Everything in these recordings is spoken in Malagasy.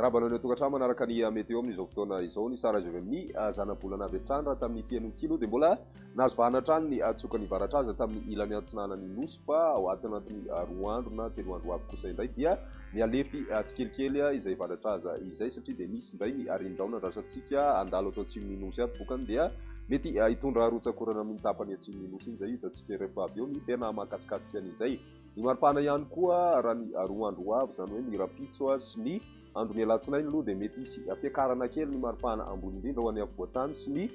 Miarahaba anao any an-tokantrano manaraka ny météo amin'izao fotoana izao. Ny sara azo avy amin'ny zanabolana avy hatrany raha tamin'ity anio ity aloha dia mbola nahazo vahana hatrany ny tsiokan'ny varatra aza tamin'ny ilany atsinanan'ny nosy fa ao anatin'ny 2 andro na 3 andro ho avy kosa indray dia mihalefy tsikelikely izay varatra aza izay satria dia misy indray ny arindraona andrasantsika handalo ato atsimon'ny nosy ato. Vokany dia mety hitondra rotsakorana amin'ny tapany atsimon'ny nosy iny izay hitantsika rehefa avy eo ny tena mahakasikasika an'izay. Ny maripana ihany koa raha ny 2 andro ho avy, izany hoe ny rahampitso sy ny andron'ny alatsinainy aloha dia mety hisy fiakarana kely ny maripana ambony indrindra ho an'ny afovoan-tany sy ny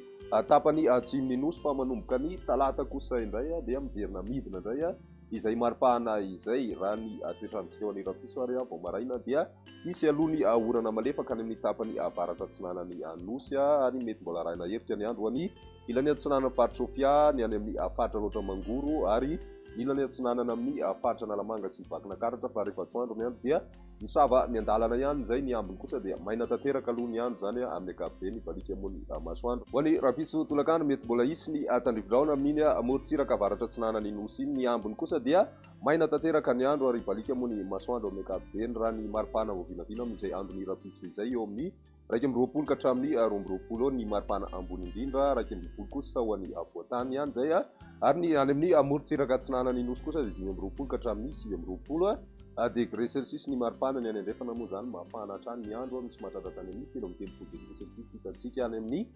tapany atsimon'ny nosy, fa manomboka ny talata kosa indray dia miverina midina indray izay maripana izay. Raha ny toetr'androntsika ho an'ny rahampitso ary vao maraina dia hisy aloha ny orana malefaka any amin'ny tapany avaratra atsinanan'ny nosy ary mety mbola arahina herika ny andro ho an'ny ilany atsinanan'ny faritra Sofia, ny any amin'ny faritra Alaotra Mangoro ary Ny ilany atsinanana amin'ny faritra Analamanga sy Vakinakaratra fa rehefa atoandro ny andro dia misava miandalana ihany izay, ny ambiny kosa dia maina tanteraka aloha ny andro izany amin'ny ankapobeny, baliaka moa ny masoandro. Ho an'ny rahampitso tolakandro mety mbola hisy ny tandrivi-drahona amin'iny morontsiraka avaratra atsinanan'ny Nosy iny, ny ambiny kosa dia maina tanteraka ny andro ary baliaka moa ny masoandro amin'ny ankapobeny raha ny maripana vao vinavina amin'izay andron'ny rahampitso izay eo amin'ny 21 ka hatramin'ny 22 eo ny maripana ambony indrindra, 11 kosa ho an'ny afovoan-tany ihany izay, ary ny any amin'ny morontsiraka atsinanan'ny Nosy kosa dia 25 ka hatramin'ny 29 degré celsius ny maripana. Ny any andrefana moa izany mafana hatrany ny andro, misy mahatratra hatrany amin'ny 33 degré celsius hitantsika any amin'ny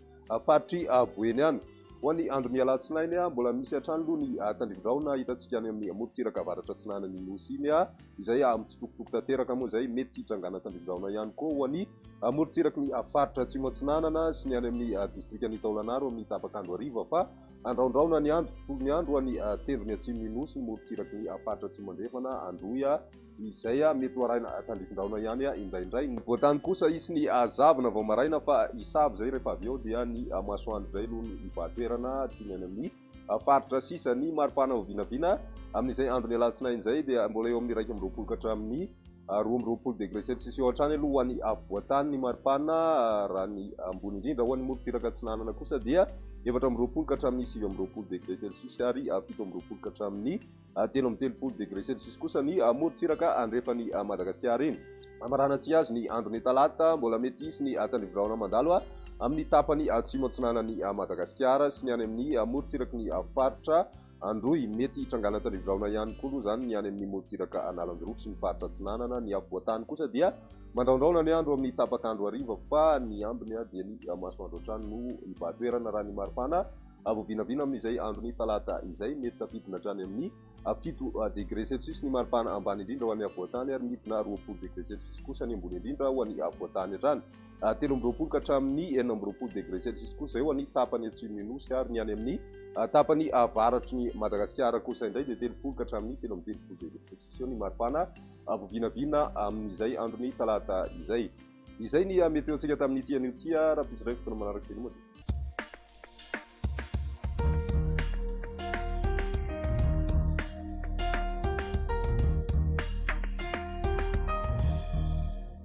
faritr'i Boeny any. Ho an'ny andron'ny alatsinainy, mbola misy hatrany aloha ny tandrivi-drahona hitantsika any amin'ny morontsiraka avaratra atsinanan'ny Nosy iny, izay mitsitokotoko tanteraka moa izay mety hitrangana tandrivi-drahona ihany koa ho an'ny morontsiraky ny faritra atsimo atsinanana sy ny any amin'ny distrikan'i Taolagnaro amin'ny tapak'andro hariva fa andraondraona ny andro tontolon'ny andro ho an'ny tendrony atsimon'ny Nosy ny morontsiraky ny faritra atsimo andrefana Androy izay mety ho arahina tandrifin-drahona ihany indraindray. Ny voatany kosa hisy ny zavona vao maraina fa hisava izay rehefa avy eo dia ny masoandro indray aloha no hibahan-toerana toy ny any amin'ny faritra sisa. Ny maripana ho vinavina amin'izay andron'ny alatsinainy izay dia mbola eo amin'ny 21 ka hatramin'ny 22 degré celsius eo hatrany aloha ho an'ny afovoan-tany ny maripana, raha ny ambony indrindra ho an'ny morontsiraka atsinanana kosa dia 24 ka hatramin'ny 29 degré celsius ary 27 ka hatramin'ny 33 degré celsius kosa ny morontsiraka andrefan'i Madagasikara iny. Hamaranantsika azy ny andron'ny talata, mbola mety hisy ny tandrivi-drahona mandalo amin'ny tapany atsimo atsinanan'i Madagasikara sy ny any amin'ny morontsiraky ny faritra Androy. Mety hitrangana tandrivi-drahona ihany koa aloha izany ny any amin'ny morontsiraka Analanjirofo sy ny faritra atsinanana. Ny afovoan-tany kosa dia mandraondraona ny andro amin'ny tapak'andro hariva fa ny ambiny dia ny masoandro hatrany no hibahan-toerana raha ny maripana vao vinavina amin'izay andron'ny talata izay. Mety tafidina hatrany amin'ny 7 degré celsius ny maripana ambany indrindra ho an'ny afovoan-tany ary midina 20 degré celsius kosa ny ambony indrindra ho an'ny afovoan-tany hatrany. 23 ka hatramin'ny 26 degré celsius kosa izay ho an'ny tapany atsimon'ny Nosy ary ny any amin'ny tapany avaratry ny Madagasikara kosa indray dia 30 ka hatramin'ny 33 degré celsius eo ny maripana vao vinavina amin'izay andron'ny talata izay. Izay ny météo-ntsika tamin'ity anio ity. Rahampitso indray fotoana manaraka veloma dia.